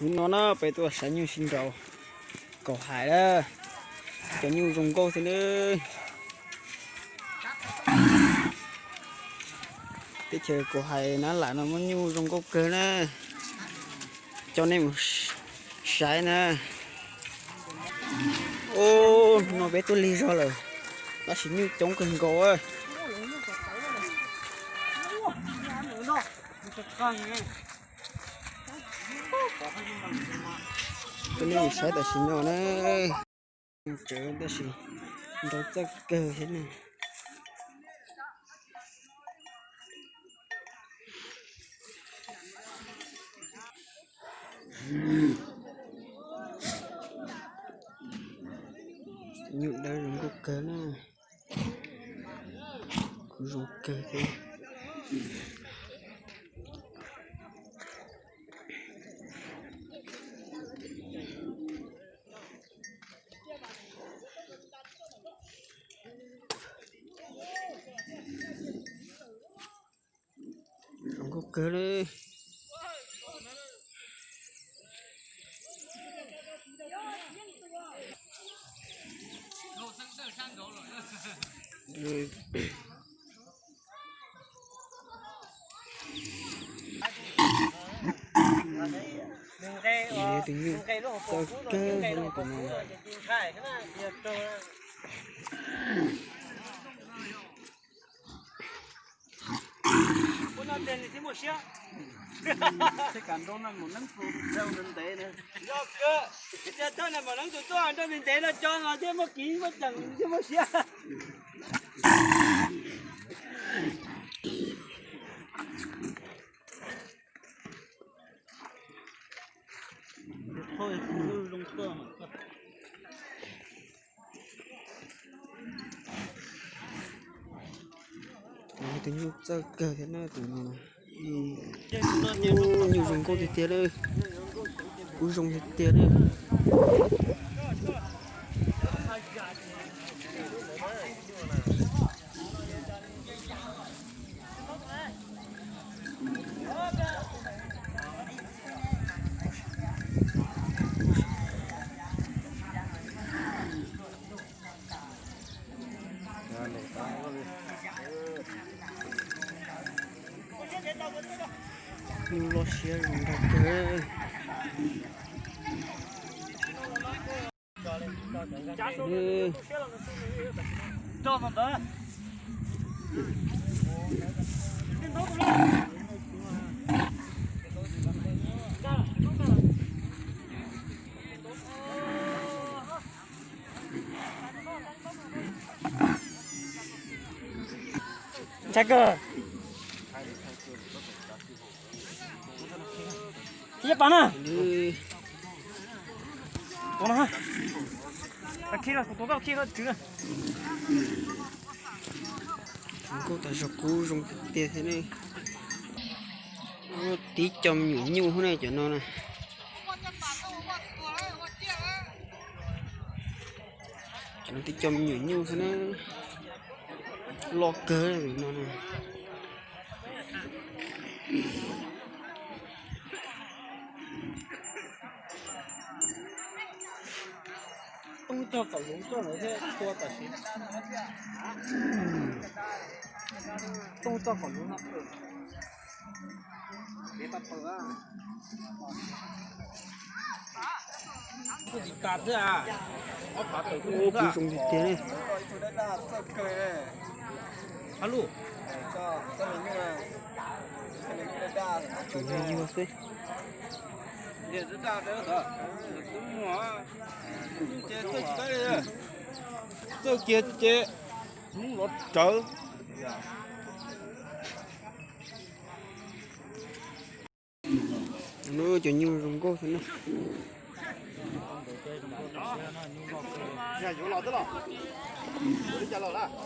Hnub no na peb tuaj saib nyuj sib nraus Kaum Hais na, cov nyuj zoo nkauj thiab na. Teb chaws Kaum Hais Nab Lam no muaj nyuj zoo nkauj kawg na, coj nej mus saib na. Ub, hnub no peb tuaj lig zog lawm, tab sis nyuj coob kawg nkaus. Coj nej mus saib tam sim no na, tsawv tab sis nraus txawj kawg thiab na. Nyuj dawb zoo nkauj kawg na, kuj zoo kawg thiab. Zoo nkauj kawg li. Tus nyuj txawj kawg thiab tus no. Ua no ces nws thiaj muaj siab. Thiab kam nrau no mam neeb tus nrau ntev ntev na. Yog kawg, tias thawj no mam neeb tus tuaj nrau ntev ntev no tso mas thiaj muaj kiv muaj ceem thiaj muaj siab. Tus nyuj txawj kawg thiab na tus no. Nyuj zoo nkauj tiag tiag li, kuj zoo tiag tiag li. Nyuj loj siab zoo nkauj kawg. Ntshai kawg. Ib pas na. Tuav no. Khi los, kuv tuav koj khi koj tswv na. Nkauj tas zog kub zoo tiag tiag thiab ne. Tib co me nyuam nyuj xwb ne cov no na. Cov no tib co me nyuam nyuj xwb na. Loj kawg no na. Tub cog kom luv coj lawv thiab txhua tam sim. Tub cog kom luv no. Kuj tsis tas thiab, ob phav tawm kuj zoo tiag tiag li. Hab lub. Tsuas yog yuag xwb. Txawj kiag ces hnub los rawv. Cov nyuj zoo nkauj xwb na.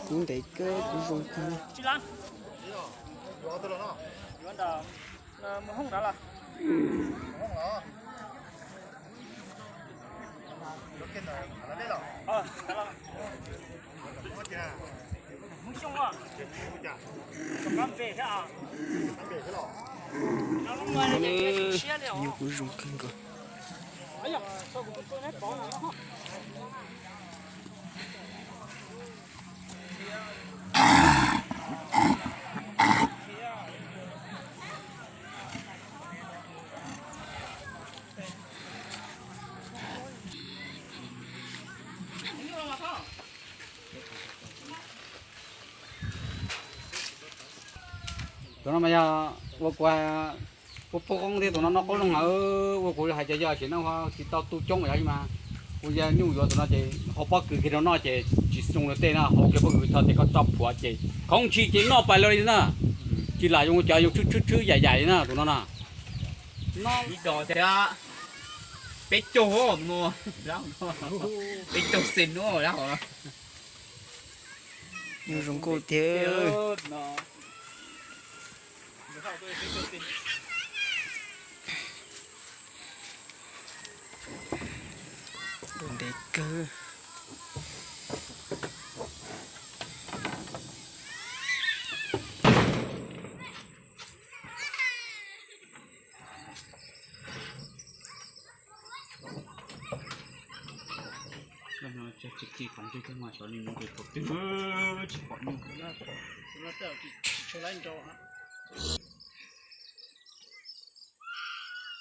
Kub ntev kawg, kub zoo kawg. Nyuj kub zoo kawg nkaus. Tus no mas yog ua kuv, ua poj koob thiab tus no noj qoob loo lawm, ua kuv hais tias yog tsis noj tsis tau tu coob yog mas, kuv yog nyuj yuav tus no ces hau pob kws kiag rau noj ces tsis zoo li tej no, hau kiag pob kws tso ces koj tso phuam ces khoov ntshis ces noj pais los li na. Tsis lam zoo cov yus tshwb tshwb tshwb yaim yaim li na tus no na. Ib dos thiab, peb caug, peb caug xees no. Zoo nkauj tiag. Dua ntev kawg.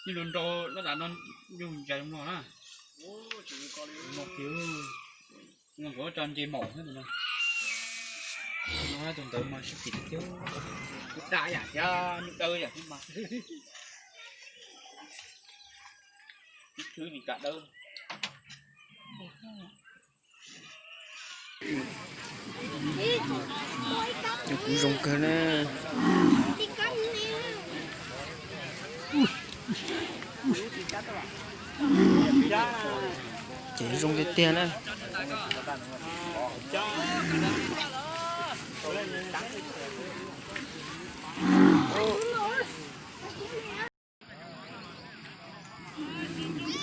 Nyuj lus nrau no tas no, nyuj ntsais no na. No kiag, no kuv tso nce maum xwb no. No tus ntawd mas sib tim tiag. Kuv da yam thiab nyuj dawb yam thiab mas. Ib khwb ni kam dawb. Kuv zoo kawg na. Ces zoo tiag tiag na.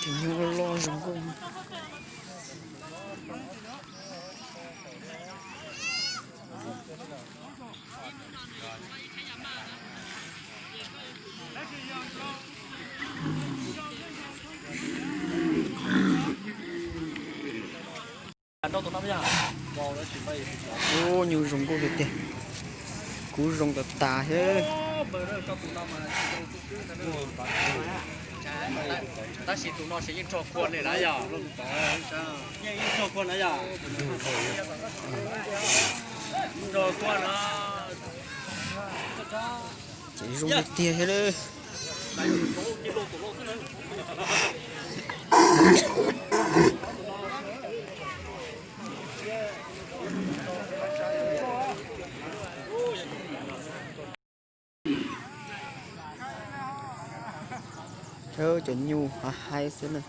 Cov nyuj loj loj zoo nkauj. Ub, nyuj zoo nkauj tiag tiag. Kuv zoo tas tas thiab. Tab sis tus no ces yeej rog kua li na yog. Yeej rog kua na yog. Rog kua na. Ces zoo tiag tiag thiab. Cov nyuj haib haib xwb na.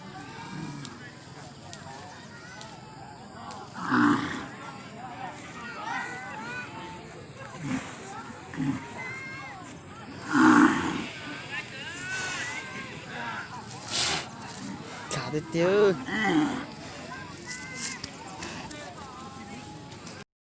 Khav tiag tiag.